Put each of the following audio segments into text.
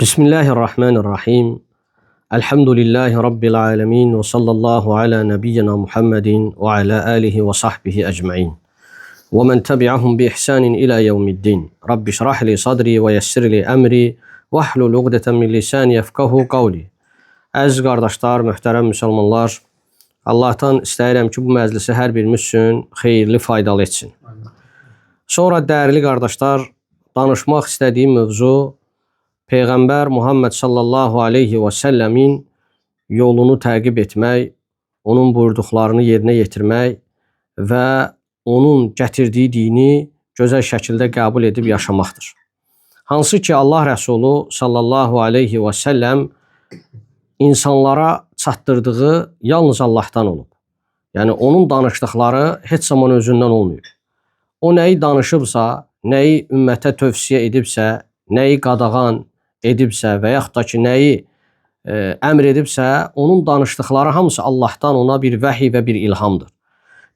Bismillahirrahmanirrahim. Elhamdülillahi Rabbil alemin ve sallallahu ala nebiyyina Muhammedin ve ala alihi ve sahbihi ecmain. Ve men tebi'ahum bi ihsanin ila yevmiddin. Rabbi şrah li sadri ve yessir li emri ve ahlul uqdeten min lisani yefkahu qavli. Əziz qardaşlar, möhtərəm müsəlmanlar, Allahdan istəyirəm ki, bu məclisi hər birimiz üçün xeyirli, faydalı etsin. Sonra dəyərli qardaşlar, danışmaq istədiyim mövzu Peyğəmbər Muhammed sallallahu aleyhi və səlləmin yolunu təqib etmək, onun buyurduqlarını yerinə yetirmək və onun gətirdiyi dini gözəl şəkildə qəbul edib yaşamaqdır. Hansı ki Allah Rəsulu sallallahu aleyhi və səlləm insanlara çatdırdığı yalnız Allahdan olub. Yəni onun danışdıqları heç zaman özündən olmayıb. O nəyi danışıbsa, nəyi ümmətə tövsiyə edibsə, nəyi qadağan edibsə və yaxud da ki, nəyi əmr edibsə, onun danışdıqları hamısı Allahdan ona bir vəhiy və bir ilhamdır.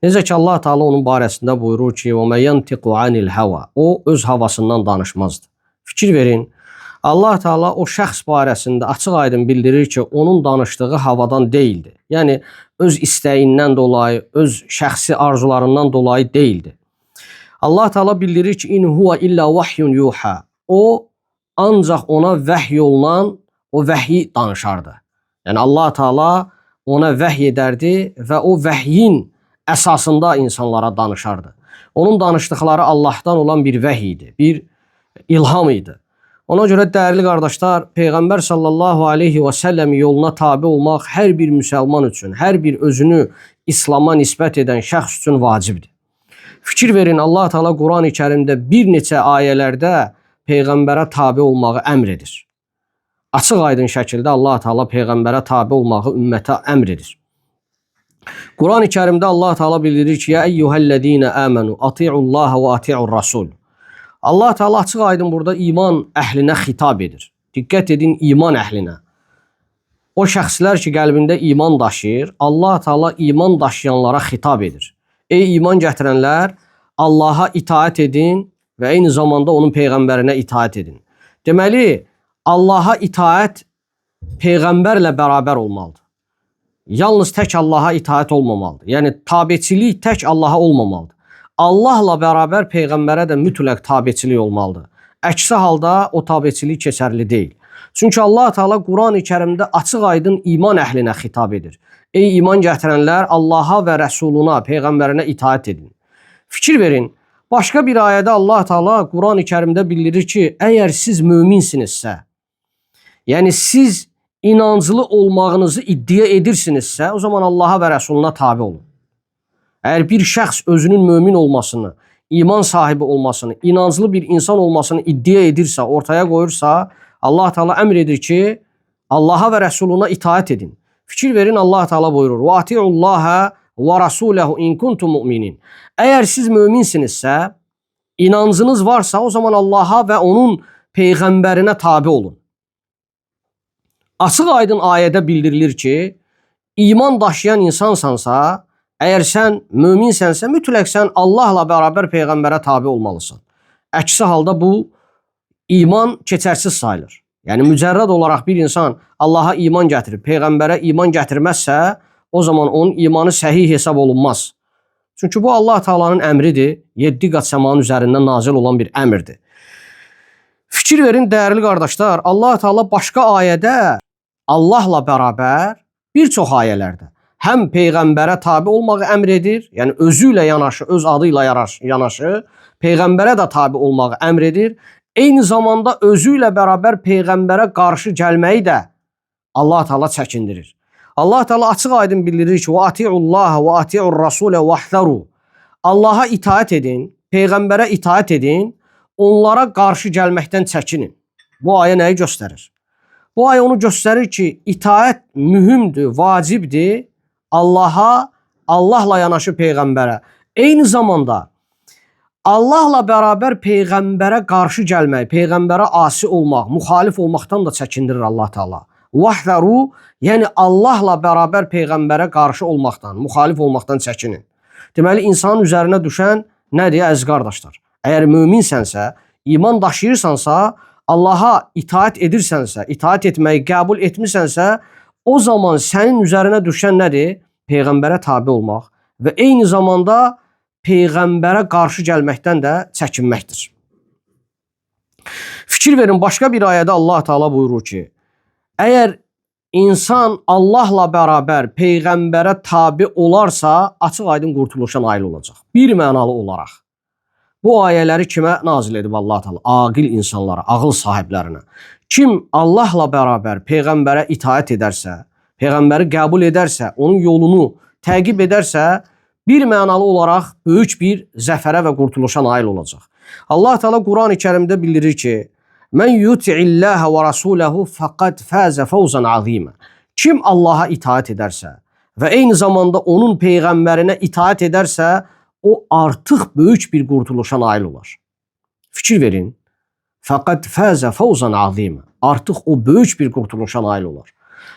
Necə ki Allah Teala onun barəsində buyurur ki: "Və men yantiqu anil hava." O öz havasından danışmazdı. Fikir verin. Allah Teala o şəxs barəsində açıq-aydın bildirir ki, onun danışdığı havadan deyildi. Yəni öz istəyindən dolayı, öz şəxsi arzularından dolayı deyildi. Allah Teala bildirir ki, "İn huve illa vahyun yuha." O ancaq ona vəhy olunan o vəhyi danışardı. Yəni Allah Teala ona vəhy edərdi və o vəhyin əsasında insanlara danışardı. Onun danışdıqları Allahdan olan bir vəhy idi, bir ilham idi. Ona görə dəyərli qardaşlar, Peyğəmbər sallallahu aleyhi və səlləm yoluna tabe olmaq hər bir müsəlman üçün, hər bir özünü İslam'a nisbət edən şəxs üçün vacibdir. Fikir verin, Allah Teala Quran-ı Kərimdə bir neçə ayələrdə Peyğəmbərə tabe olmağı əmr edir. Açıq aydın şəkildə Allah Teala Peyğəmbərə tabe olmağı ümmətə əmr edir. Quran-ı Kərimdə Allah Teala bildirir ki: "Ya eyyuhellezine amenu atiullaha və atiur rasul." Allah Teala açıq aydın burada iman əhlinə xitab edir. Diqqət edin, iman əhlinə. O şəxslər ki, qəlbində iman daşıyır, Allah Teala iman daşıyanlara xitab edir. Ey iman gətirənlər, Allaha itaət edin və eyni zamanda onun peyğəmbərinə itaət edin. Deməli, Allaha itaət peyğəmbərlə bərabər olmalıdır. Yalnız tək Allaha itaət olmamalıdır. Yəni tabeçilik tək Allaha olmamalıdır. Allahla bərabər peyğəmbərə də mütləq tabeçilik olmalıdır. Əksi halda o tabeçilik keçərli deyil. Çünki Allah Teala Quran-ı Kərimdə açıq aydın iman əhlinə xitab edir. Ey iman gətirənlər, Allaha və Rəsuluna, peyğəmbərinə itaət edin. Fikir verin, başqa bir ayədə Allah Teala Quran-ı Kərimdə bildirir ki, əgər siz möminsinizsə, yəni siz inanclı olmağınızı iddia edirsinizsə, o zaman Allaha və Rəsuluna tabe olun. Əgər bir şəxs özünün mömin olmasını, iman sahibi olmasını, inanclı bir insan olmasını iddia edirsə, ortaya qoyursa, Allah Teala əmr edir ki, Allaha və Rəsuluna itaət edin. Fikir verin, Allah Teala buyurur: "Və atiullaha və rasulehu in kuntum mu'minin." Əgər siz möminsinizsə, inancınız varsa, o zaman Allaha və onun peyğəmbərinə tabe olun. Açıq aydın ayədə bildirilir ki, iman daşıyan insansansa, əgər sən möminsənsə, mütləq sən Allahla bərabər peyğəmbərə tabe olmalısan. Əksi halda bu iman keçərsiz sayılır. Yəni mücərrəd olaraq bir insan Allaha iman gətirib, peyğəmbərə iman gətirməzsə, o zaman onun imanı səhih hesab olunmaz. Çünki bu Allah Taala'nın əmridir. 7 qat səmanın üzərindən nazil olan bir əmrdir. Fikir verin dəyərli qardaşlar, Allah Teala başqa ayədə Allahla bərabər bir çox ayələrdə həm peyğəmbərə tabe olmağı əmr edir, yəni özü ilə yanaşı, öz adı ilə yanaşı peyğəmbərə də tabe olmağı əmr edir. Eyni zamanda özü ilə bərabər peyğəmbərə qarşı gəlməyi də Allah Teala çəkindirir. Allah Teala açıq aydın bildirir ki: "Və atiullaha və atiur rasulə vahzaru." Allaha itaət edin, peyğəmbərə itaət edin, onlara qarşı gəlməkdən çəkinin. Bu ayə nəyi göstərir? Bu ayə onu göstərir ki, itaət mühümdür, vacibdir Allaha, Allahla yanaşı peyğəmbərə. Eyni zamanda Allahla bərabər peyğəmbərə qarşı gəlmək, peyğəmbərə asi olmaq, müxalif olmaqdan da çəkindirir Allah Teala. Vahzaru, yəni Allahla bərabər peyğəmbərə qarşı olmaqdan, müxalif olmaqdan çəkinin. Deməli insanın üzərinə düşən nədir əziz qardaşlar? Əgər möminsənsə, iman daşıyırsansa, Allaha itaat edirsənsə, itaat etməyi qəbul etmisənsə, o zaman sənin üzərinə düşən nədir? Peyğəmbərə tabe olmaq və eyni zamanda peyğəmbərə qarşı gəlməkdən də çəkinməkdir. Fikir verin, başqa bir ayədə Allah Teala buyurur ki, əgər insan Allahla bərabər peyğəmbərə tabe olarsa, açıq-aydın qurtuluşa nail olacaq. Bir mənalı olaraq. Bu ayələri kimə nazil edib Allah Teala? Aqil insanlara, ağıl sahiblərinə. Kim Allahla bərabər peyğəmbərə itaat edərsə, peyğəmbəri qəbul edərsə, onun yolunu təqib edərsə, bir mənalı olaraq böyük bir zəfərə və qurtuluşa nail olacaq. Allah Teala Quran-ı Kərimdə bildirir ki, Mən yuti'illəhə və rasuləhu fəqad fəzə fəvzən azimə. Kim Allaha itaat edərsə və eyni zamanda onun peyğəmbərinə itaat edərsə, o artıq böyük bir qurtuluşa nail olar. Fikir verin. Fəqad fəzə fəvzən azimə. Artıq o böyük bir qurtuluşa nail olar.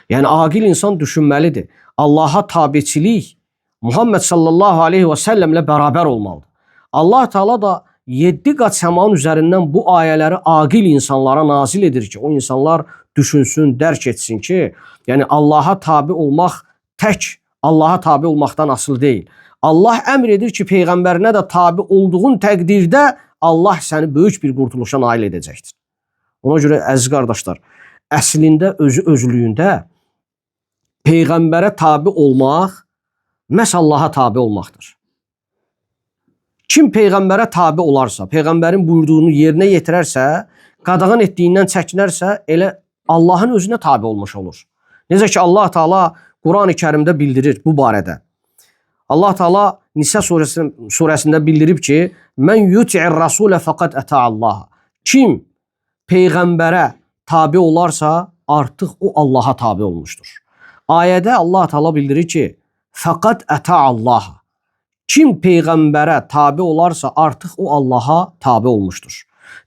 Yəni aqil insan düşünməlidir. Allaha tabeçilik Muhammed sallallahu aleyhi və səlləmlə bərabər olmalıdır. Allah Teala da 7 qat səmanın üzərindən bu ayələri aqil insanlara nazil edir ki, o insanlar düşünsün, dərk etsin ki, yəni Allaha tabe olmaq tək Allaha tabe olmaqdan asılı deyil. Allah əmr edir ki, peyğəmbərinə də tabe olduğun təqdirdə Allah səni böyük bir qurtuluşa nail edəcəkdir. Ona görə əziz qardaşlar, əslində özü özlüyündə peyğəmbərə tabe olmaq məhz Allaha tabe olmaqdır. Kim peyğəmbərə tabe olarsa, peyğəmbərin buyurduğunu yerinə yetirərsə, qadağan etdiyindən çəkinərsə, elə Allahın özünə tabe olmuş olur. Necə ki Allah Teala Quran-ı Kərimdə bildirir bu barədə. Allah Teala Nisa surəsində bildirib ki, Mən yuti'ir rasulə fəqad əta Allah. Kim peyğəmbərə tabe olarsa, artıq o Allaha tabe olmuşdur. Ayədə Allah Teala bildirir ki, fəqad əta Allah. Kim peyğəmbərə tabe olarsa, artıq o Allaha tabe olmuşdur.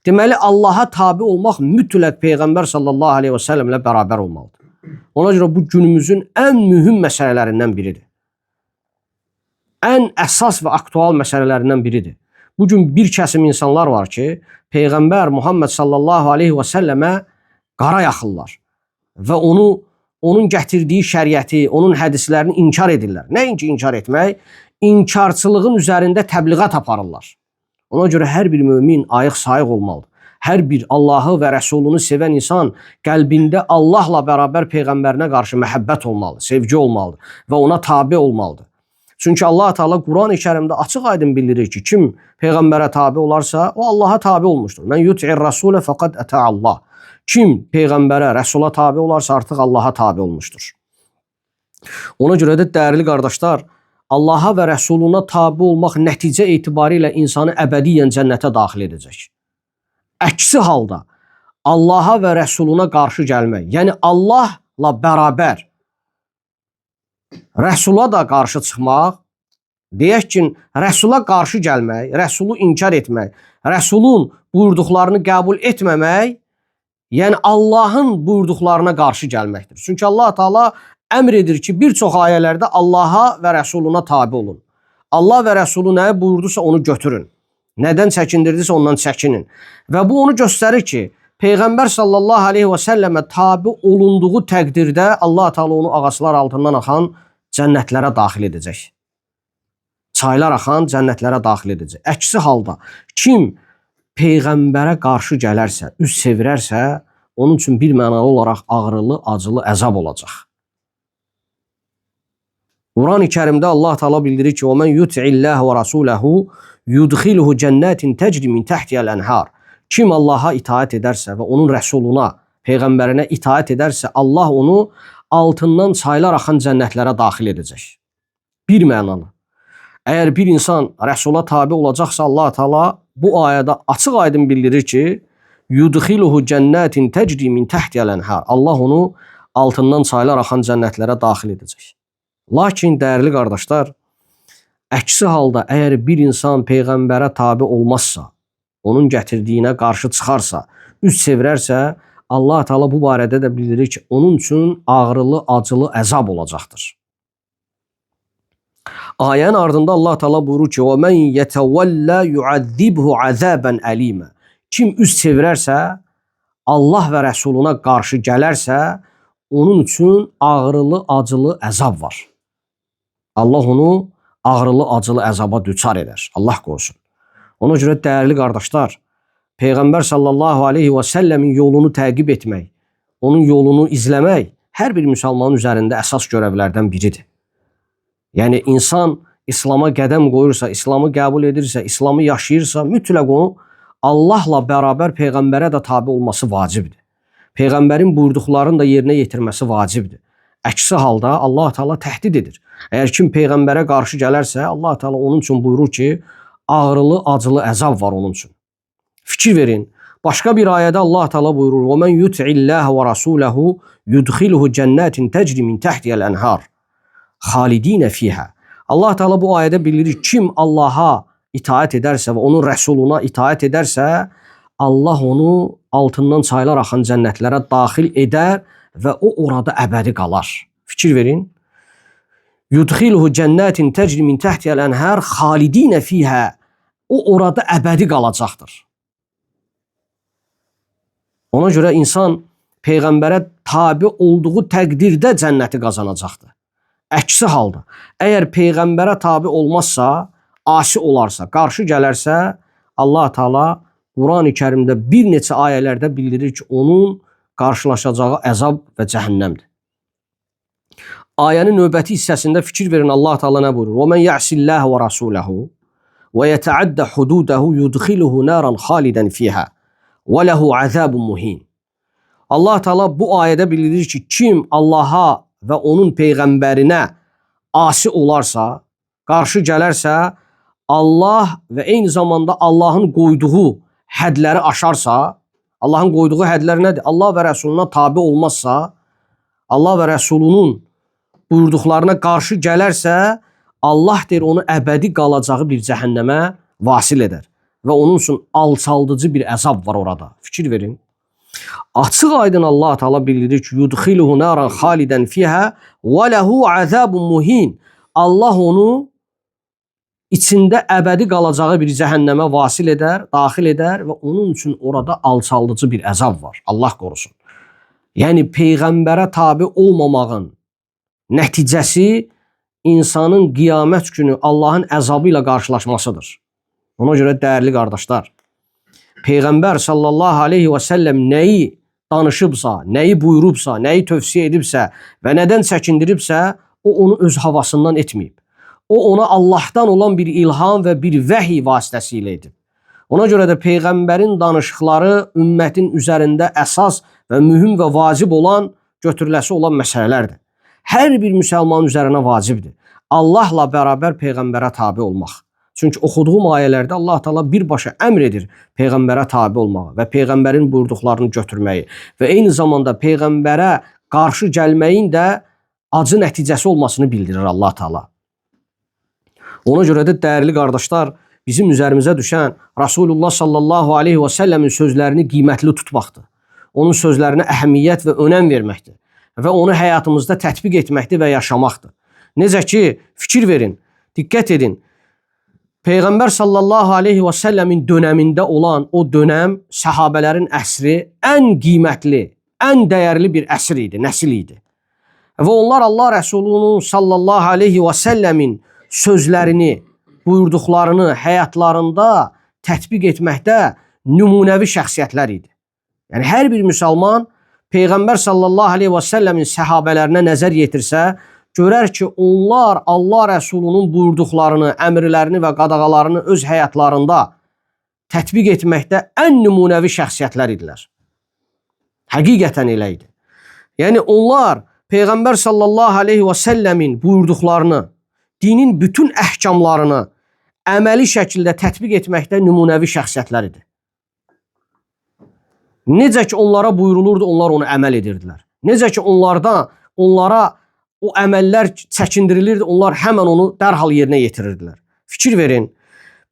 Deməli, Allaha tabe olmaq mütləq Peyğəmbər sallallahu aleyhi və səlləmlə bərabər olmalıdır. Ona görə bu günümüzün ən mühüm məsələlərindən biridir. Ən əsas və aktual məsələlərindən biridir. Bugün bir kəsim insanlar var ki, Peyğəmbər Muhammed sallallahu aleyhi və səlləmə qara yaxırlar və onun gətirdiyi şəriəti, onun hədislərini inkar edirlər. Nəinki inkar etmək, inkarçılığın üzərində təbliğat aparırlar. Ona görə hər bir mömin ayıq-sayıq olmalıdır. Hər bir Allahı və Rəsulunu sevən insan qəlbində Allahla bərabər peyğəmbərinə qarşı məhəbbət olmalı, sevgi olmalıdır və ona tabe olmalıdır. Çünki Allah Teala Quran-ı Kərimdə açıq-aydın bildirir ki, kim peyğəmbərə tabe olarsa, o Allaha tabe olmuşdur. Mən yuti'ir rasulə fəqad ətə Allah. Kim peyğəmbərə, Rəsula tabe olarsa, artıq Allaha tabe olmuşdur. Ona görə də dəyərli qardaşlar, Allaha və Rəsuluna tabe olmaq nəticə etibarilə insanı əbədiyyən cənnətə daxil edəcək. Əksi halda Allaha və Rəsuluna qarşı gəlmək, yəni Allahla bərabər Rəsula da qarşı çıxmaq, deyək ki, Rəsula qarşı gəlmək, Rəsulu inkar etmək, Rəsulun buyurduqlarını qəbul etməmək, yəni Allahın buyurduqlarına qarşı gəlməkdir. Çünki Allah Teala əmr edir ki, bir çox ayələrdə Allaha və Rəsuluna tabe olun. Allah və Rəsulu nəyə buyurdusa onu götürün. Nədən çəkindirdisə ondan çəkinin. Və bu onu göstərir ki, Peyğəmbər sallallahu aleyhi və səlləmə tabi olunduğu təqdirdə Allah Teala onu ağaclar altından axan cənnətlərə daxil edəcək. Çaylar axan cənnətlərə daxil edəcək. Əksi halda kim peyğəmbərə qarşı gələrsə, üz çevirərsə, onun üçün bir mənalı olaraq ağrılı, acılı əzab olacaq. Quran-ı Kərimdə Allah Teala bildirir ki: "Və men yuti'illah və rasulahu yudxiluhu cennetin tecri min tahtiha'l enhar." Kim Allaha itaat edərsə və onun rəsuluna, peyğəmbərinə itaat edərsə, Allah onu altından çaylar axan cənnətlərə daxil edəcək. Bir mənalı. Əgər bir insan rəsula tabe olacaqsa, Allah Teala bu ayədə açıq-aydın bildirir ki, yudxiluhu cennetin tecri min tahtiha'l enhar. Allah onu altından çaylar axan cənnətlərə daxil edəcək. Lakin dəyərli qardaşlar, əksi halda əgər bir insan peyğəmbərə tabe olmazsa, onun gətirdiyinə qarşı çıxarsa, üz çevirərsə, Allah Teala bu barədə də bildirir ki, onun üçün ağrılı, acılı əzab olacaqdır. Ayənin ardında Allah Teala buyurur ki: "Və men yetevalla yu'azzibhu azaban alima." Kim üz çevirərsə, Allah və Rəsuluna qarşı gələrsə, onun üçün ağrılı, acılı əzab var. Allah onu ağrılı, acılı əzaba düçar edər. Allah qorusun. Ona görə dəyərli qardaşlar, Peyğəmbər sallallahu aleyhi və səlləmin yolunu təqib etmək, onun yolunu izləmək hər bir müsəlmanın üzərində əsas görevlərdən biridir. Yəni insan İslam'a qədəm qoyursa, İslamı qəbul edirsə, İslamı yaşayırsa, mütləq onu Allahla bərabər Peyğəmbərə də tabi olması vacibdir. Peyğəmbərin buyurduqlarını da yerinə yetirməsi vacibdir. Əksi halda Allah Teala təhdid edir. Əgər kim Peyğəmbərə qarşı gələrsə, Allah Teala onun üçün buyurur ki, ağrılı, acılı əzab var onun üçün. Fikir verin. Başqa bir ayədə Allah Teala buyurur: "Və men yuti'illah və rasulahu yudxiluhu cennetin tecri min tahtiha'l enhar xalidin fiha." Allah Teala bu ayədə bildirir, kim Allaha itaat edərsə və onun rəsuluna itaat edərsə, Allah onu altından çaylar axan cənnətlərə daxil edər və o orada əbədi qalar. Fikir verin. Yudxiluhu cennetin tecri min tahtiha'l enhar xalidin fiha. O orada əbədi qalacaqdır. Ona görə insan Peyğəmbərə tabi olduğu təqdirdə cənnəti qazanacaqdır. Əksi halda, əgər Peyğəmbərə tabi olmazsa, asi olarsa, qarşı gələrsə, Allah Teala Qurani Kərimdə bir neçə ayələrdə bildirir ki, onun qarşılaşacağı əzab və cəhənnəmdir. Ayənin növbəti hissəsində fikir verin Allah Teala nə buyurur? "Və men ya'sillah və rasulahu və yeta'adda hududahu yudxiluhu naran xalidan fiha və lehu azabun muhin." Allah Teala bu ayədə bildirir ki, kim Allaha və onun peyğəmbərinə asi olarsa, qarşı gələrsə, Allah və eyni zamanda Allahın qoyduğu hədləri aşarsa, Allahın qoyduğu hədlər nədir? Allah və Rəsuluna tabi olmazsa, Allah və Rəsulunun buyurduqlarına qarşı gələrsə, Allah deyir onu əbədi qalacağı bir cəhənnəmə vasil edər və onun üçün alçaldıcı bir əzab var orada. Fikir verin. Açıq aydın Allah Teala bildirir ki, yudxiluhu naran xalidan fiha və lehu azabun muhin. Allah onu içində əbədi qalacağı bir cəhənnəmə vasil edər, daxil edər və onun üçün orada alçaldıcı bir əzab var. Allah qorusun. Yəni peyğəmbərə tabi olmamağın nəticəsi insanın qiyamət günü Allahın əzabı ilə qarşılaşmasıdır. Ona görə dəyərli qardaşlar, Peyğəmbər sallallahu aleyhi və səlləm nəyi danışıbsa, nəyi buyurubsa, nəyi tövsiyə edibsə və nədən çəkindiribsə, o onu öz havasından etməyib. O ona Allahdan olan bir ilham və bir vəhiy vasitəsilə edib. Ona görə də Peyğəmbərin danışıqları ümmətin üzərində əsas və mühüm və vacib olan, götürüləsi olan məsələlərdir. Hər bir müsəlmanın üzərinə vacibdir. Allahla bərabər Peyğəmbərə tabi olmaq. Çünki oxuduğum ayələrdə Allah Teala birbaşa əmr edir Peyğəmbərə tabi olmağı və Peyğəmbərin buyurduqlarını götürməyi və eyni zamanda Peyğəmbərə qarşı gəlməyin də acı nəticəsi olmasını bildirir Allah Teala. Ona görə də dəyərli qardaşlar, bizim üzərimizə düşən Rasulullah sallallahu aleyhi və səlləmin sözlərini qiymətli tutmaqdır. Onun sözlərinə əhəmiyyət və önəm verməkdir və onu həyatımızda tətbiq etməkdir və yaşamaqdır. Necə ki, fikir verin, diqqət edin. Peyğəmbər sallallahu aleyhi və səlləmin dönəmində olan o dönəm səhabələrin əsri ən qiymətli, ən dəyərli bir əsr idi, nəsil idi. Və onlar Allah Rəsulunun sallallahu aleyhi və səlləmin sözlərini, buyurduqlarını həyatlarında tətbiq etməkdə nümunəvi şəxsiyyətlər idi. Yəni hər bir müsəlman Peyğəmbər sallallahu aleyhi və səlləmin səhabələrinə nəzər yetirsə, görər ki, onlar Allah Rəsulunun buyurduqlarını, əmrlərini və qadağalarını öz həyatlarında tətbiq etməkdə ən nümunəvi şəxsiyyətlər idilər. Həqiqətən elə idi. Yəni onlar Peyğəmbər sallallahu aleyhi və səlləmin buyurduqlarını, dinin bütün əhkamlarını əməli şəkildə tətbiq etməkdə nümunəvi şəxsiyyətlər idi. Necə ki onlara buyurulurdu, onlar onu əməl edirdilər. Necə ki onlara o əməllər çəkindirilirdi, onlar həmən onu dərhal yerinə yetirirdilər. Fikir verin,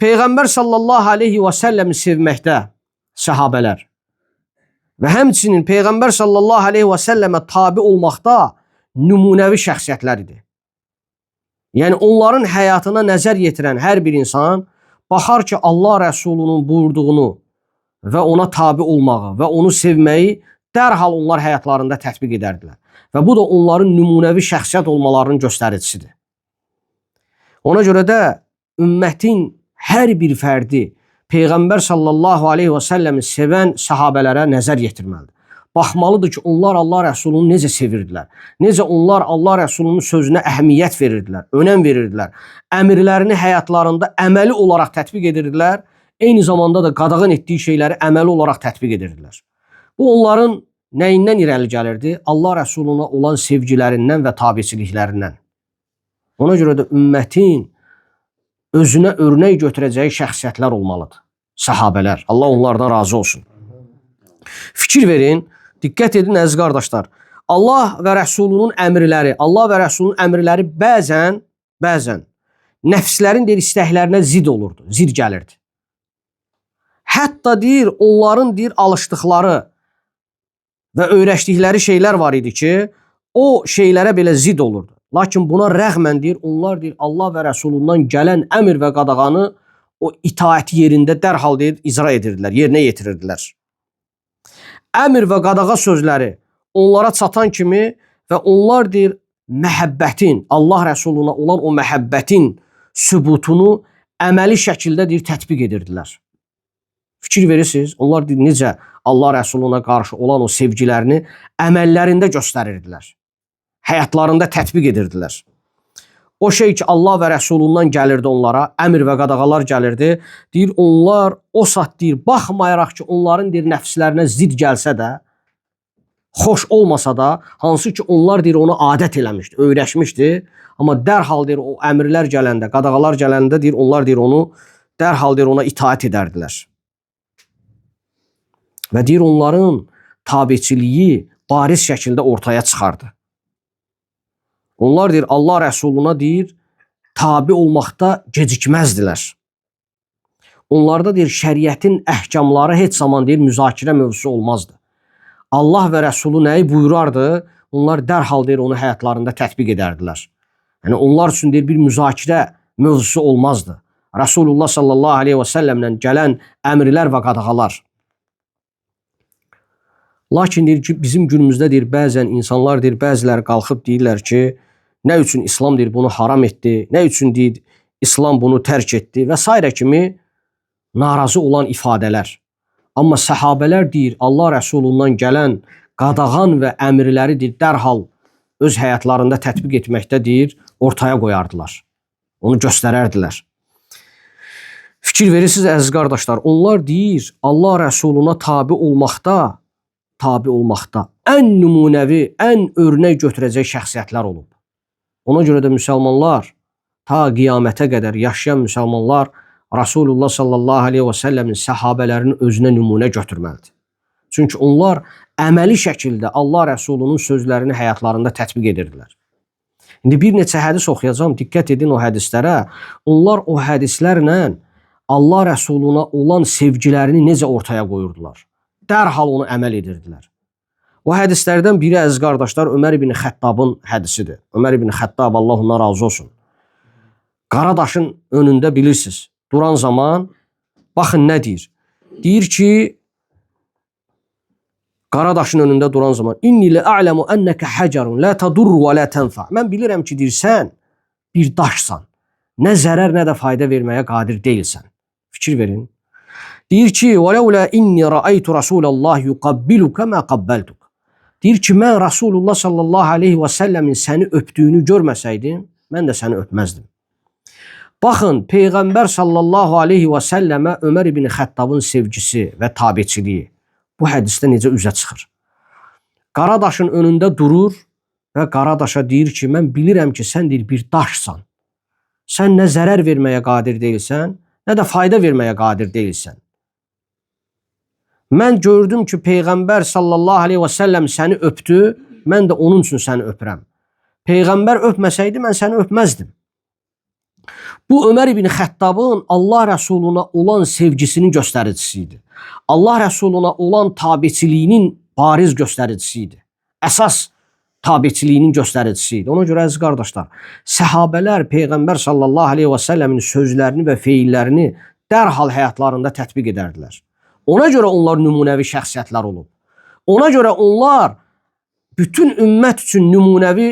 Peyğəmbər sallallahu aleyhi və səlləmi sevməkdə səhabələr və həmçinin Peyğəmbər sallallahu aleyhi və səlləmə tabi olmaqda nümunəvi şəxsiyyətlər idi. Yəni onların həyatına nəzər yetirən hər bir insan baxar ki, Allah Rəsulunun buyurduğunu və ona tabi olmağı və onu sevməyi dərhal onlar həyatlarında tətbiq edərdilər. Və bu da onların nümunəvi şəxsiyyət olmalarının göstəricisidir. Ona görə də ümmətin hər bir fərdi Peyğəmbər sallallahu aleyhi və səlləmi sevən səhabələrə nəzər yetirməlidir. Baxmalıdır ki, onlar Allah Rəsulunu necə sevirdilər. Necə onlar Allah Rəsulunun sözünə əhəmiyyət verirdilər, önəm verirdilər. Əmrlərini həyatlarında əməli olaraq tətbiq edirdilər. Eyni zamanda da qadağan etdiyi şeyləri əməli olaraq tətbiq edirdilər. Bu onların nəyindən irəli gəlirdi? Allah Rəsuluna olan sevgilərindən və tabiçiliklərindən. Ona görə də ümmətin özünə örnək götürəcəyi şəxsiyyətlər olmalıdır. Səhabələr. Allah onlardan razı olsun. Fikir verin, diqqət edin əziz qardaşlar. Allah və Rəsulunun əmrləri, Allah və Rəsulunun əmrləri bəzən nəfslərin deyir istəklərinə zid olurdu, zid gəlirdi. Hətta deyir, onların deyir alışdıqları və öyrəşdikləri şeylər var idi ki, o şeylərə belə zid olurdu. Lakin buna rəğmən deyir, onlar deyir Allah və Rəsulundan gələn əmr və qadağanı o itaəti yerində dərhal deyir icra edirdilər, yerinə yetirirdilər. Əmr və qadağa sözləri onlara çatan kimi və onlar deyir məhəbbətin, Allah Rəsuluna olan o məhəbbətin sübutunu əməli şəkildə deyir tətbiq edirdilər. Fikir verirsiniz, onlar deyir necə Allah Rəsuluna qarşı olan o sevgilərini əməllərində göstərirdilər. Həyatlarında tətbiq edirdilər. O şey ki Allah və Rəsulundan gəlirdi onlara, əmr və qadağalar gəlirdi. Deyir onlar o saat deyir baxmayaraq ki onların deyir nəfslərinə zid gəlsə də, xoş olmasa da, hansı ki onlar deyir onu adət eləmişdi, öyrəşmişdi. Amma dərhal deyir o əmrlər gələndə, qadağalar gələndə deyir onlar deyir onu dərhal deyir ona itaət edərdilər. Və deyir onların tabeçiliyi bariz şəkildə ortaya çıxardı. Onlar deyir Allah Rəsuluna deyir tabi olmaqda gecikməzdilər. Onlarda deyir şəriətin əhkamları heç zaman deyir müzakirə mövzusu olmazdı. Allah və Rəsulu nəyi buyurardı, onlar dərhal deyir onu həyatlarında tətbiq edərdilər. Yəni onlar üçün deyir bir müzakirə mövzusu olmazdı. Rasulullah sallallahu aleyhi və səlləmlə gələn əmrlər və qadağalar. Lakin deyir ki, bizim günümüzdə deyir bəzən insanlar deyir bəziləri qalxıb deyirlər ki, nə üçün İslam deyir bunu haram etdi, nə üçün deyir İslam bunu tərk etdi və sairə kimi narazı olan ifadələr. Amma səhabələr deyir Allah Rəsulundan gələn qadağan və əmrləri deyir dərhal öz həyatlarında tətbiq etməkdə deyir ortaya qoyardılar. Onu göstərərdilər. Fikir verirsiniz əziz qardaşlar, onlar deyir Allah Rəsuluna tabi olmaqda ən nümunəvi, ən örnək götürəcək şəxsiyyətlər olub. Ona görə də müsəlmanlar ta qiyamətə qədər yaşayan müsəlmanlar Rasulullah sallallahu aleyhi və səlləmin səhabələrinin özünə nümunə götürməlidir. Çünki onlar əməli şəkildə Allah Rəsulunun sözlərini həyatlarında tətbiq edirdilər. İndi bir neçə hədis oxuyacağam, diqqət edin o hədislərə. Onlar o hədislərlə Allah Rəsuluna olan sevgilərini necə ortaya qoyurdular? Dərhal onu əməl edirdilər. O hədislərdən biri əziz qardaşlar Ömər ibn Xəttabın hədisidir. Ömər ibn Xəttab Allah ondan razı olsun. Qaradaşın önündə bilirsiniz, duran zaman baxın nə deyir? Deyir ki, Qaradaşın önündə duran zaman inni la a'lemu enneke hacerun la tadurru və la tenfa. Mən bilirəm ki, deyirsən bir daşsan. Nə zərər, nə də fayda verməyə qadir deyilsən. Fikir verin. Deyir ki, "Və inni ra'aytu Rasulallah yuqabbiluka ma qabbaltuk." Deyir ki, mən Rasulullah sallallahu aleyhi və səlləmin səni öpdüyünü görməsəydim, mən də səni öpməzdim. Baxın, Peyğəmbər sallallahu aleyhi və səlləmə Ömər ibn Xəttabın sevgisi və tabiçiliyi bu hədisdə necə üzə çıxır? Qaradaşın önündə durur və qaradaşa deyir ki, mən bilirəm ki, sən deyir bir daşsan. Sən nə zərər verməyə qadir deyilsən, nə də fayda verməyə qadir deyilsən. Mən gördüm ki, Peyğəmbər sallallahu aleyhi və səlləm səni öpdü, mən də onun üçün səni öpürəm. Peyğəmbər öpməsəydi, mən səni öpməzdim. Bu Ömər ibn Xəttabın Allah Rəsuluna olan sevgisinin göstəricisi idi. Allah Rəsuluna olan tabiçiliyinin bariz göstəricisi idi. Əsas tabiçiliyinin göstəricisi idi. Ona görə əziz qardaşlar, səhabələr Peyğəmbər sallallahu aleyhi və səlləmin sözlərini və feillərini dərhal həyatlarında tətbiq edərdilər. Ona görə onlar nümunəvi şəxsiyyətlər olub. Ona görə onlar bütün ümmət üçün nümunəvi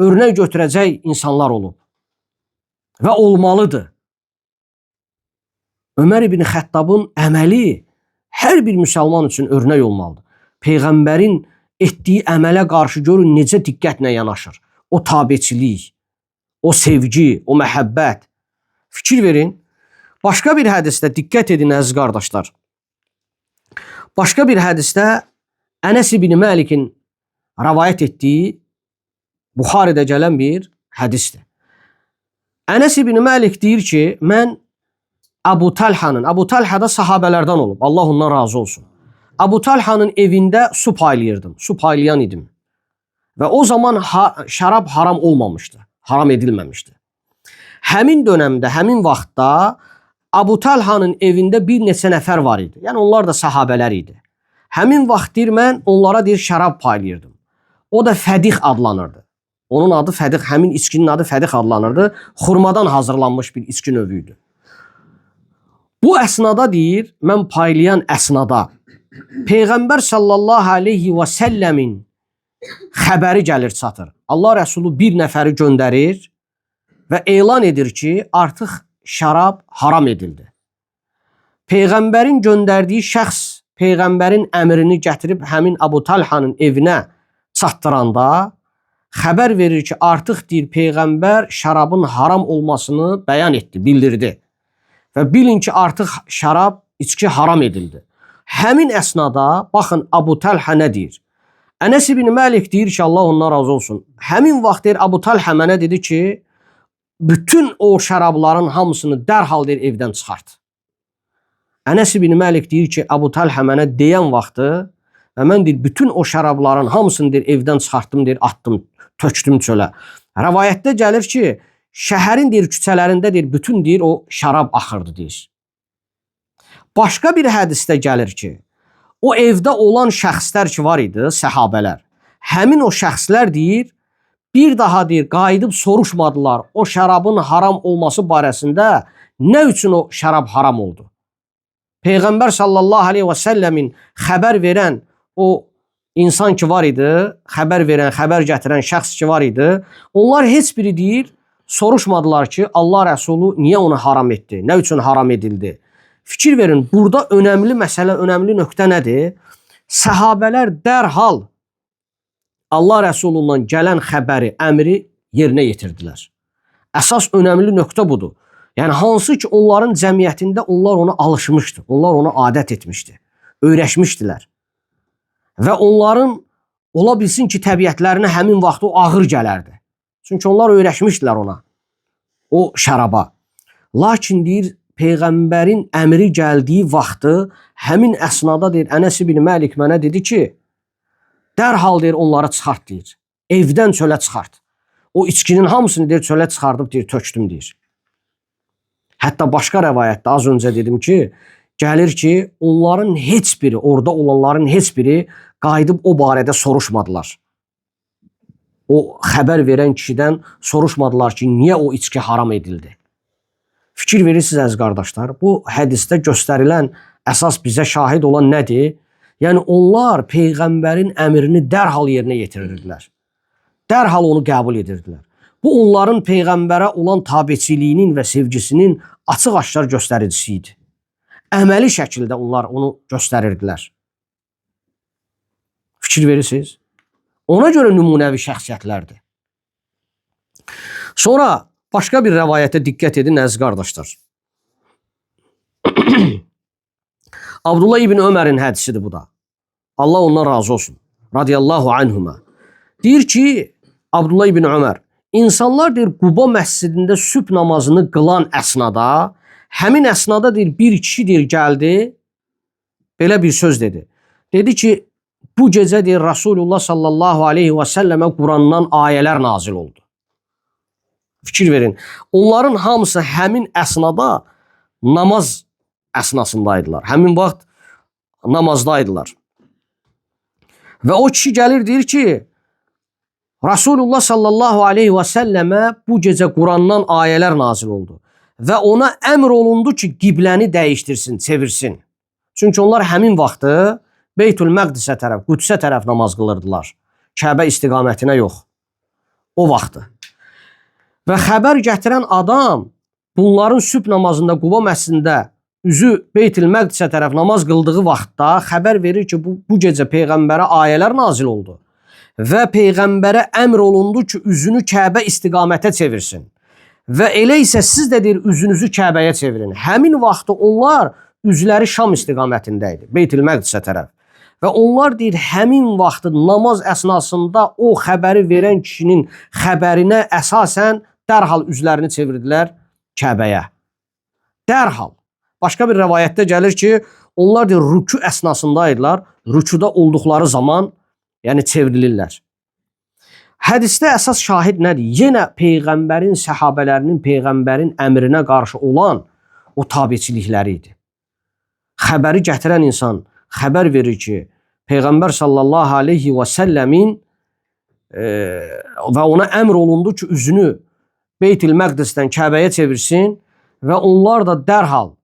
örnək götürəcək insanlar olub. Və olmalıdır. Ömər ibn Xəttabın əməli hər bir müsəlman üçün örnək olmalıdır. Peyğəmbərin etdiyi əmələ qarşı görün necə diqqətlə yanaşır. O tabeçilik, o sevgi, o məhəbbət. Fikir verin. Başqa bir hədisdə diqqət edin əziz qardaşlar. Başqa bir hədisdə Ənəs ibn Məlikin rəvayət etdiyi Buxaridə gələn bir hədisdir. Ənəs ibn Məlik deyir ki, mən Əbu Talhanın, Əbu Talha da sahabələrdən olub, Allah ondan razı olsun. Əbu Talhanın evində su paylayırdım, su paylayan idim. Və o zaman şərab haram olmamışdı, haram edilməmişdi. Həmin dönəmdə, həmin vaxtda Əbu Talhanın evində bir neçə nəfər var idi. Yəni onlar da sahabələr idi. Həmin vaxt deyir mən onlara deyir şərab paylayırdım. O da fədix adlanırdı. Onun adı fədix, həmin içkinin adı fədix adlanırdı. Xurmadan hazırlanmış bir içki növü idi. Bu əsnada deyir, mən paylayan əsnada Peyğəmbər sallallahu aleyhi və səlləmin xəbəri gəlir çatır. Allah Rəsulu bir nəfəri göndərir və elan edir ki, artıq şərab haram edildi. Peyğəmbərin göndərdiyi şəxs Peyğəmbərin əmrini gətirib həmin Əbu Talhanın evinə çatdıranda xəbər verir ki, artıq deyir Peyğəmbər şərabın haram olmasını bəyan etdi, bildirdi. Və bilin ki, artıq şərab, içki haram edildi. Həmin əsnada baxın Əbu Talha nə deyir? Ənəs ibn Məlik deyir ki, Allah ondan razı olsun. Həmin vaxt deyir Əbu Talha mənə dedi ki, bütün o şərabların hamısını dərhal deyir evdən çıxart. Ənəs ibn Məlik deyir ki, Əbu Talha mənə deyən vaxtı və mən deyir bütün o şərabların hamısını deyir evdən çıxartdım, deyir atdım, tökdüm çölə. Rəvayətdə gəlir ki, şəhərin deyir küçələrində deyir bütün deyir o şərab axırdı deyir. Başqa bir hədisdə gəlir ki, o evdə olan şəxslər ki var idi, səhabələr. Həmin o şəxslər deyir, bir daha deyir qayıdıb soruşmadılar o şərabın haram olması barəsində nə üçün o şərab haram oldu? Peyğəmbər sallallahu aleyhi və səlləmin xəbər verən o insan ki var idi, xəbər verən, xəbər gətirən şəxs ki var idi, onlar heç biri deyir, soruşmadılar ki, Allah Rəsulu niyə onu haram etdi, nə üçün haram edildi? Fikir verin, burada önəmli məsələ, önəmli nöqtə nədir? Səhabələr dərhal Allah Rəsulundan gələn xəbəri, əmri yerinə yetirdilər. Əsas önəmli nöqtə budur. Yəni hansı ki onların cəmiyyətində onlar ona alışmışdı, onlar ona adət etmişdi, öyrəşmişdilər. Və onların ola bilsin ki, təbiətlərinə həmin vaxt o ağır gələrdi. Çünki onlar öyrəşmişdilər ona, o şəraba. Lakin deyir, Peyğəmbərin əmri gəldiyi vaxtı həmin əsnada deyir, Ənəs ibn Məlik mənə dedi ki, dərhal deyir onları çıxart deyir. Evdən çölə çıxart. O içkinin hamısını deyir çölə çıxardıb deyir, tökdüm deyir. Hətta başqa rəvayətdə az öncə dedim ki, gəlir ki, onların heç biri, orada olanların heç biri qayıdıb o barədə soruşmadılar. O xəbər verən kişidən soruşmadılar ki, niyə o içki haram edildi? Fikir verirsiniz əziz qardaşlar, bu hədisdə göstərilən əsas bizə şahid olan nədir? Yəni onlar Peyğəmbərin əmrini dərhal yerinə yetirirdilər. Dərhal onu qəbul edirdilər. Bu onların Peyğəmbərə olan tabeçiliyinin və sevgisinin açıq-aşkar göstəricisi idi. Əməli şəkildə onlar onu göstərirdilər. Fikir verirsiniz? Ona görə nümunəvi şəxsiyyətlərdir. Sonra başqa bir rəvayətə diqqət edin əziz qardaşlar. Abdullah ibn Ömərin hədisidir bu da. Allah ondan razı olsun. Radiyallahu anhuma. Deyir ki, Abdullah ibn Ömər, insanlar deyir Quba məscidində sübh namazını qılan əsnada, həmin əsnada deyir bir kişi deyir gəldi, belə bir söz dedi. Dedi ki, bu gecə deyir Rasulullah sallallahu aleyhi və səlləmə Qurandan ayələr nazil oldu. Fikir verin. Onların hamısı həmin əsnada namaz əsnasındaydılar. Həmin vaxt namazdaydılar. Və o kişi gəlir deyir ki, Rasulullah sallallahu aleyhi və səlləmə bu gecə Qurandan ayələr nazil oldu. Və ona əmr olundu ki, qibləni dəyişdirsin, çevirsin. Çünki onlar həmin vaxtı Beytül Məqdisə tərəf, Qüdsə tərəf namaz qılırdılar. Kəbə istiqamətinə yox. O vaxtı. Və xəbər gətirən adam bunların sübh namazında Quba məscidində üzü Beytül Məqdisə tərəf namaz qıldığı vaxtda xəbər verir ki, bu gecə peyğəmbərə ayələr nazil oldu. Və peyğəmbərə əmr olundu ki, üzünü Kəbə istiqamətə çevirsin. Və elə isə siz də deyir, üzünüzü Kəbəyə çevirin. Həmin vaxtı onlar üzləri Şam istiqamətində idi, Beytül Məqdisə tərəf. Və onlar deyir, həmin vaxtı namaz əsnasında o xəbəri verən kişinin xəbərinə əsasən dərhal üzlərini çevirdilər Kəbəyə. Dərhal. Başqa bir rəvayətdə gəlir ki, onlar deyir, rükü əsnasındaydılar. Rüküdə olduqları zaman, yəni çevrilirlər. Hədisdə əsas şahid nədir? Yenə peyğəmbərin səhabələrinin peyğəmbərin əmrinə qarşı olan o tabeçilikləri idi. Xəbəri gətirən insan xəbər verir ki, Peyğəmbər sallallahu aleyhi və səlləmin və ona əmr olundu ki, üzünü Beytül Məqdisdən Kəbəyə çevirsin və onlar da dərhal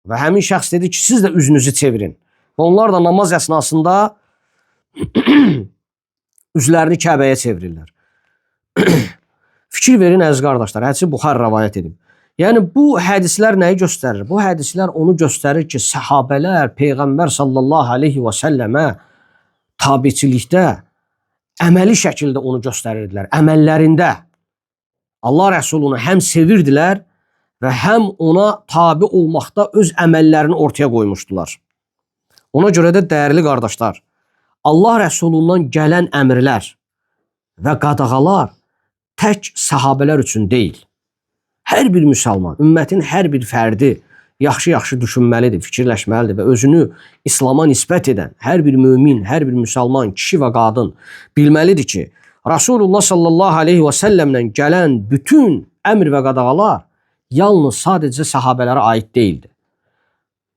və həmin şəxs dedi ki, siz də üzünüzü çevirin. Və onlar da namaz əsnasında üzlərini Kəbəyə çevirirlər. Fikir verin əziz qardaşlar, hədisi Buxar rəvayət edib. Yəni bu hədislər nəyi göstərir? Bu hədislər onu göstərir ki, səhabələr Peyğəmbər sallallahu aleyhi və səlləmə tabiçilikdə əməli şəkildə onu göstərirdilər. Əməllərində Allah Rəsulunu həm sevirdilər və həm ona tabi olmaqda öz əməllərini ortaya qoymuşdular. Ona görə də dəyərli qardaşlar, Allah Rəsulundan gələn əmrlər və qadağalar tək sahabələr üçün deyil. Hər bir müsəlman, ümmətin hər bir fərdi yaxşı-yaxşı düşünməlidir, fikirləşməlidir və özünü İslama nisbət edən hər bir mömin, hər bir müsəlman, kişi və qadın bilməlidir ki, Rasulullah sallallahu aleyhi və səlləmlə gələn bütün əmr və qadağalar yalnız sadəcə sahabələrə aid deyildi.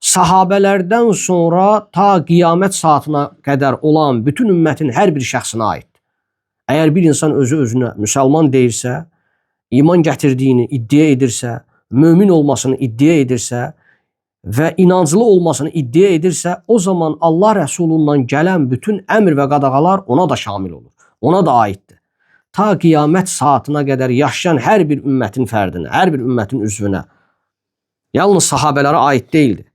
Sahabələrdən sonra ta qiyamət saatına qədər olan bütün ümmətin hər bir şəxsinə aiddir. Əgər bir insan özü özünə müsəlman deyirsə, iman gətirdiyini iddia edirsə, mömin olmasını iddia edirsə və inanclı olmasını iddia edirsə, o zaman Allah Rəsulundan gələn bütün əmr və qadağalar ona da şamil olur. Ona da aiddir. Ta qiyamət saatına qədər yaşayan hər bir ümmətin fərdinə, hər bir ümmətin üzvünə, yalnız sahabələrə aid deyildi.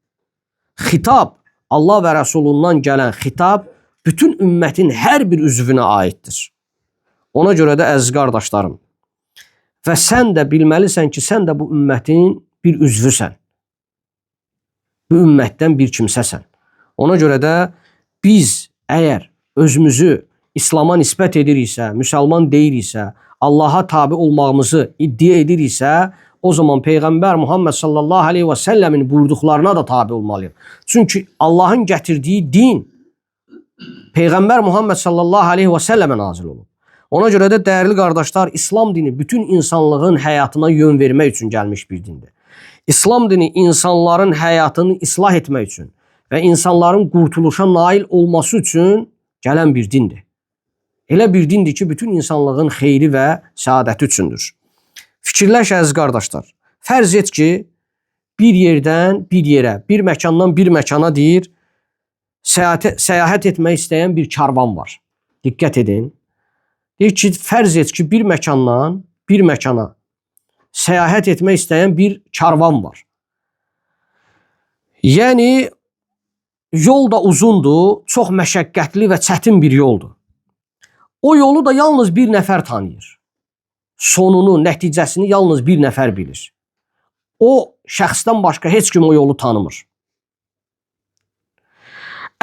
Xitab, Allah və Rəsulundan gələn xitab bütün ümmətin hər bir üzvünə aiddir. Ona görə də əziz qardaşlarım, və sən də bilməlisən ki, sən də bu ümmətin bir üzvüsən. Bu ümmətdən bir kimsəsən. Ona görə də biz əgər özümüzü İslama nisbət ediriksə, müsəlman deyiriksə, Allaha tabi olmağımızı iddia ediriksə, o zaman Peyğəmbər Muhammed sallallahu aleyhi və səlləmin buyurduqlarına da tabi olmalıyıq. Çünki Allahın gətirdiyi din Peyğəmbər Muhammed sallallahu aleyhi və səlləmə nazil olub. Ona görə də dəyərli qardaşlar, İslam dini bütün insanlığın həyatına yön vermək üçün gəlmiş bir dindir. İslam dini insanların həyatını islah etmək üçün və insanların qurtuluşa nail olması üçün gələn bir dindir. Elə bir dindir ki, bütün insanlığın xeyri və səadəti üçündür. Fikirləş əziz qardaşlar. Fərz et ki, bir yerdən bir yerə, bir məkandan bir məkana deyir, səyahət etmək istəyən bir karvan var. Diqqət edin. Deyir ki, fərz et ki, bir məkandan bir məkana səyahət etmək istəyən bir karvan var. Yəni, yol da uzundur, çox məşəqqətli və çətin bir yoldur. O yolu da yalnız bir nəfər tanıyır. Sonunu, nəticəsini yalnız bir nəfər bilir. O şəxsdən başqa heç kim o yolu tanımır.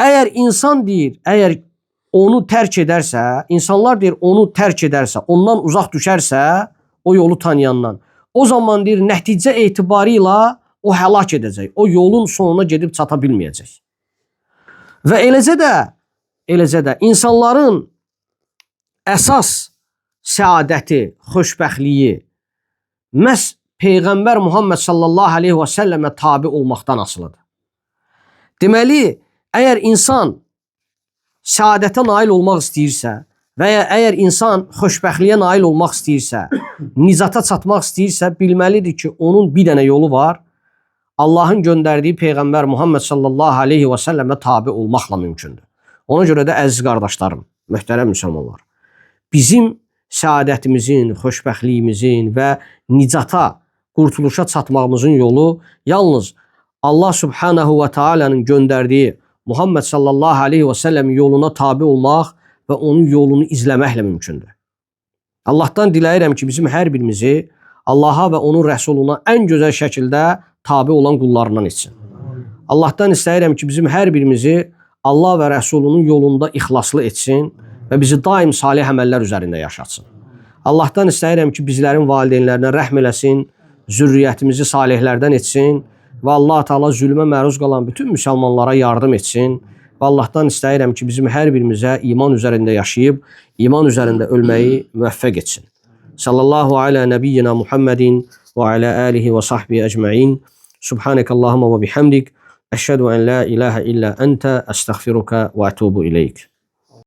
Əgər insan deyir, əgər onu tərk edərsə, insanlar deyir onu tərk edərsə, ondan uzaq düşərsə, o yolu tanıyandan, o zaman deyir nəticə etibarıyla o həlak edəcək. O yolun sonuna gedib çata bilməyəcək. Və eləcə də insanların əsas səadəti, xoşbəxtliyi məhz Peyğəmbər Muhammed sallallahu aleyhi və səlləmə tabi olmaqdan asılıdır. Deməli, əgər insan səadətə nail olmaq istəyirsə və ya əgər insan xoşbəxtliyə nail olmaq istəyirsə, nicata çatmaq istəyirsə, bilməlidir ki, onun bir dənə yolu var. Allahın göndərdiyi Peyğəmbər Muhammed sallallahu aleyhi və səlləmə tabe olmaqla mümkündür. Ona görə də əziz qardaşlarım, möhtərəm müsəlmanlar, bizim səadətimizin, xoşbəxtliyimizin və nicata, qurtuluşa çatmağımızın yolu yalnız Allah Subhanahu və Taala'nın göndərdiyi Muhammed sallallahu aleyhi və səlləm yoluna tabe olmaq və onun yolunu izləməklə mümkündür. Allahdan diləyirəm ki, bizim hər birimizi Allaha və onun rəsuluna ən gözəl şəkildə tabe olan qullarından etsin. Allahdan istəyirəm ki, bizim hər birimizi Allah və rəsulunun yolunda ixlaslı etsin və bizi daim salih əməllər üzərində yaşatsın. Allahdan istəyirəm ki, bizlərin valideynlərinə rəhm eləsin, zürriyyətimizi salihlərdən etsin və Allah Teala zülmə məruz qalan bütün müsəlmanlara yardım etsin. Və Allahdan istəyirəm ki, bizim hər birimizə iman üzərində yaşayıb, iman üzərində ölməyi müvəffəq etsin. Sallallahu ala nəbiyyina Muhammedin və ala alihi və sahbihi ecmaîn. Subhanakallahumma və bihamdik. Əşhədu en la ilaha illa ente, əstəğfiruka və etubu ileyk.